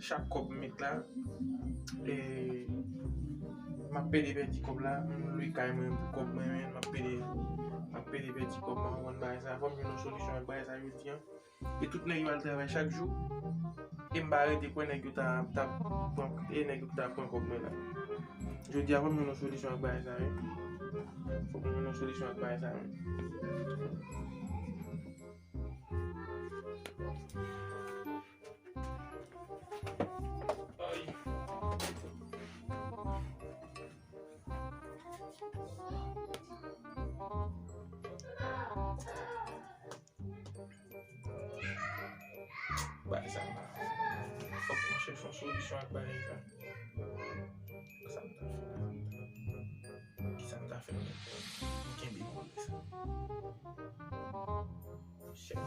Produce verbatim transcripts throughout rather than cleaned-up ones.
Chak kòb m met la, e, m ap pede pèdi kòb la, m lwe kay mwen pou kòb mwen, men m ap pede, m ap pede pèdi kòb, m ap konprann bagay sa, fò m jwenn yon solisyon ak bagay sa jodi a. E tout nèg yo al travay chak jou, e m pa rete kwè nèg yo ta, ta pran, e nèg yo ta pran kòb mwen la. Jodi a, fò m jwenn yon solisyon ak bagay sa, wi. Fò m jwenn yon solisyon ak bagay sa, wi. Bagay sa pa fè. Fòk mwen chèche yon solisyon ak bagay sa. Sa m ta fè la? Kisa m ta fè menm? Kenbe vòlè sa. Shit.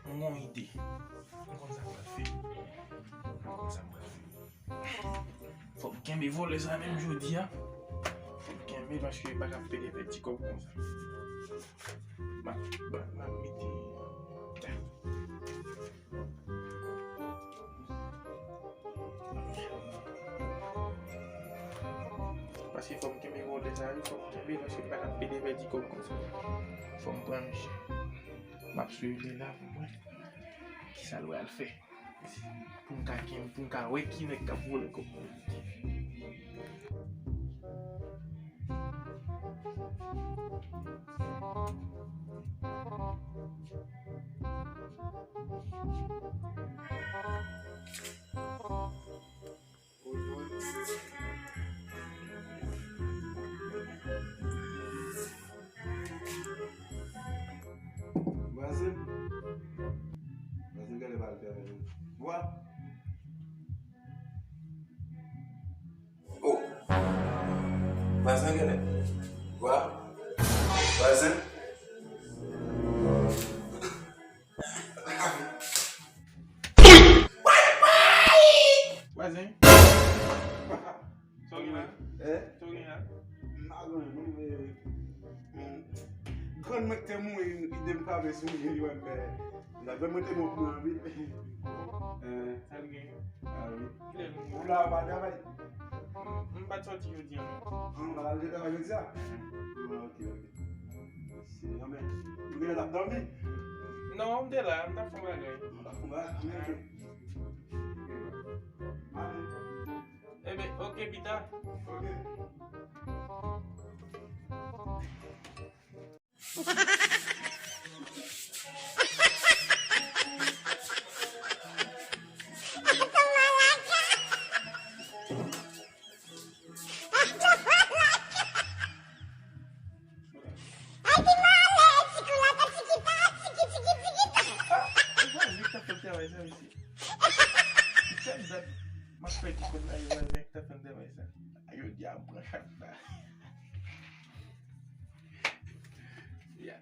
Mwen gen yon ide. Mwen konn sa m pral fè. Mwen konn sa m pral fè. Fòk kenbe vòlè sa menm jodi a. Fòk kenbe paske pa ka pede pèdi kòb konsa. Ma, ma, ma mete. Paske fòk kenbe vòlè sa wi, fòk kenbe paske pa ka pede pèdi kòb konsa. Fòk pran misye. M ap swiv li la pou mwen. Kisa l pral fè? Pou m ka kenbe, pou m ka wè ki nèg k ap vòlè kòb mwen. Vwazen. Vwazen, gade pa l fè avè nou. Vwa. Oh. Vwazen, gade. Vwa. Vwazen. Vwazen. Sa w gen la? Eh? Sa w gen la? M pa gen anyen, non, men, mm, grann mwen ki te mouri, ide m frape sou li, li wè m fè. La grann mwen te bon pou mwen anpil. Eh. Sa l gen? Ah wi. Kilè l mouri? Ou la, ou pa travay? M, m pa t sòti jodi a, non. Ah, ou pa t al travay jodi a? Ah, ok, ok. Mesye, non, men, ou genlè t ap dòmi? Non, m te la, m t ap fè yon bagay. Ou t ap fè yon bagay? Ah, men, ok. Ebyen, ok, pita. Ok. Vwazen k t ap fè travay sa, mesye. Tèl dat m ap fè ti kòb la, e vwazen k t ap fè travay sa. Jodi a, m pran chak la. Yeah.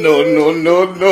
No, no, no, no.